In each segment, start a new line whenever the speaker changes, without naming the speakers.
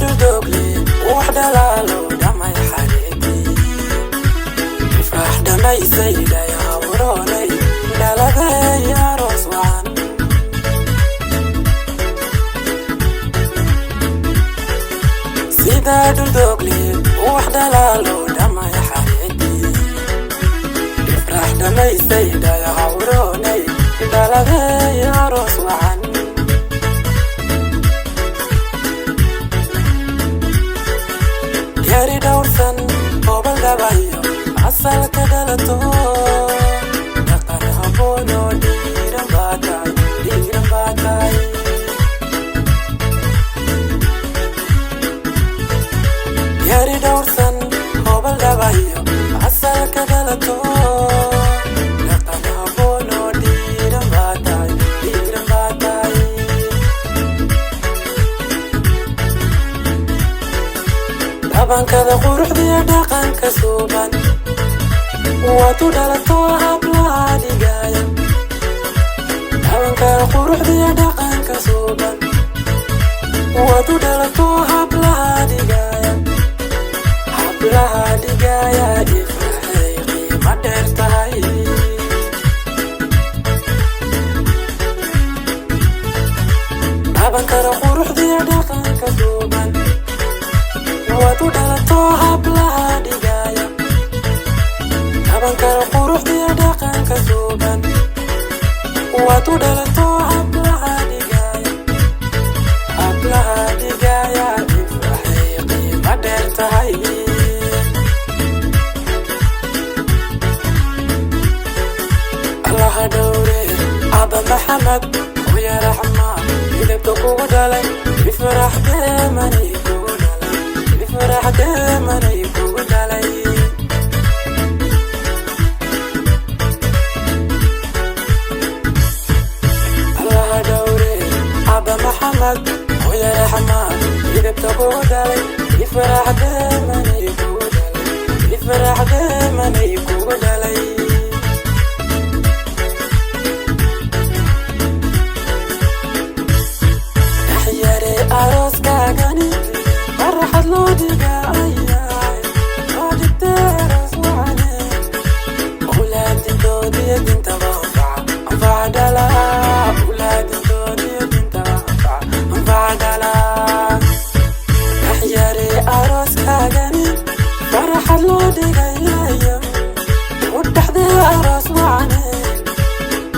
Dhuldogle wax dhalaalo dhamay xareedii, Ifraax dhamaysay dhayawroonay dhaladay aroos wacan. Sida dhuldogle wax dhalaalo dhamay xareedii, Ifraax dhamaysay dhayawroonay dhaladay aroos wacan. Geeri dhowrsan hobal dhabayo asalka dhalato, dhaqan habboonoo dhiiran baa tahay, dhiiran baa tahay. Geeri dhowrsan hobal dhabayo asalka dhalato, dhaqan habboonoo dhiiran baa tahay, dhiiran baa tahay. Dhabankada quruxdiyo dhaqanka suuban waad u dhalato hablaha dhigaya. Dhabankada quruxdiyo dhaqanka suuban waad u dhalato hablaha dhigaya, hablaha dhigaya. Ifraxay qiimo dheer tahay. Dhabankada quruxdiyo dhaqanka suuban waad u dhalato hablaha dhigaya. Dhabankada quruxdiyo dhaqanka suuban waad u dhalato hablaha dhigaya, hablaha dhigaya. Ifraxay qiimo dheer tahay. Allaha dhowre Aba Maxamed, hooya Raxma, midabka kugu dhalay. Ifrax deemanay kugu dhalay, Ifrax deemanay kugu dhalay. Allaha dhowre Aba Maxamed, hooya Raxma, midabka kugu dhalay. Ifrax deemanay kugu dhalay, Ifrax deemanay kugu dhalay. Dhaxyare arooskaagani farxad loo dhigaayay, loo dhigtay aroos wacane. Awlaadintoodiyo dintaba anfaca, anfaca dhala. Awlaadintoodiyo dintaba anfaca, anfaca dhala. Dhaxyare arooskaagani farxad loo dhigayayo, u dhaxday aroos wacane.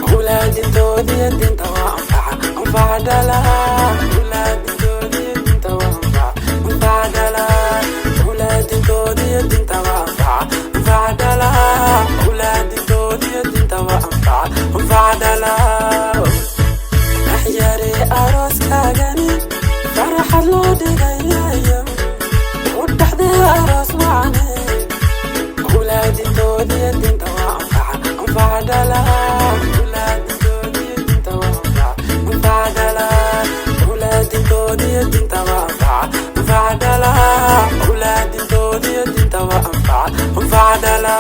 Awlaadintoodiyo dinta waa anfaca, anfaca dhala. Awlaadintoodiyo dinta waa anfaca, anfaca dhala. Awlaadintoodiyo dinta waa anfaca, anfaca dhala. Awlaadintoodiyo dinta waa anfaca, anfaca dhala. Dhaxyare arooskaagani farxad loo dhigayayo, u dhaxday aroos wacane. Awlaadintoodiyo dinta waa anfaca, anfaca dhala. Awlaadintoodiyo dinta waa anfaca, anfaca dhala. Awlaadintoodiyo dinta waa anfaca, anfaca dhala. Awlaadintoodiyo dinta waa anfaca, anfaca dhala.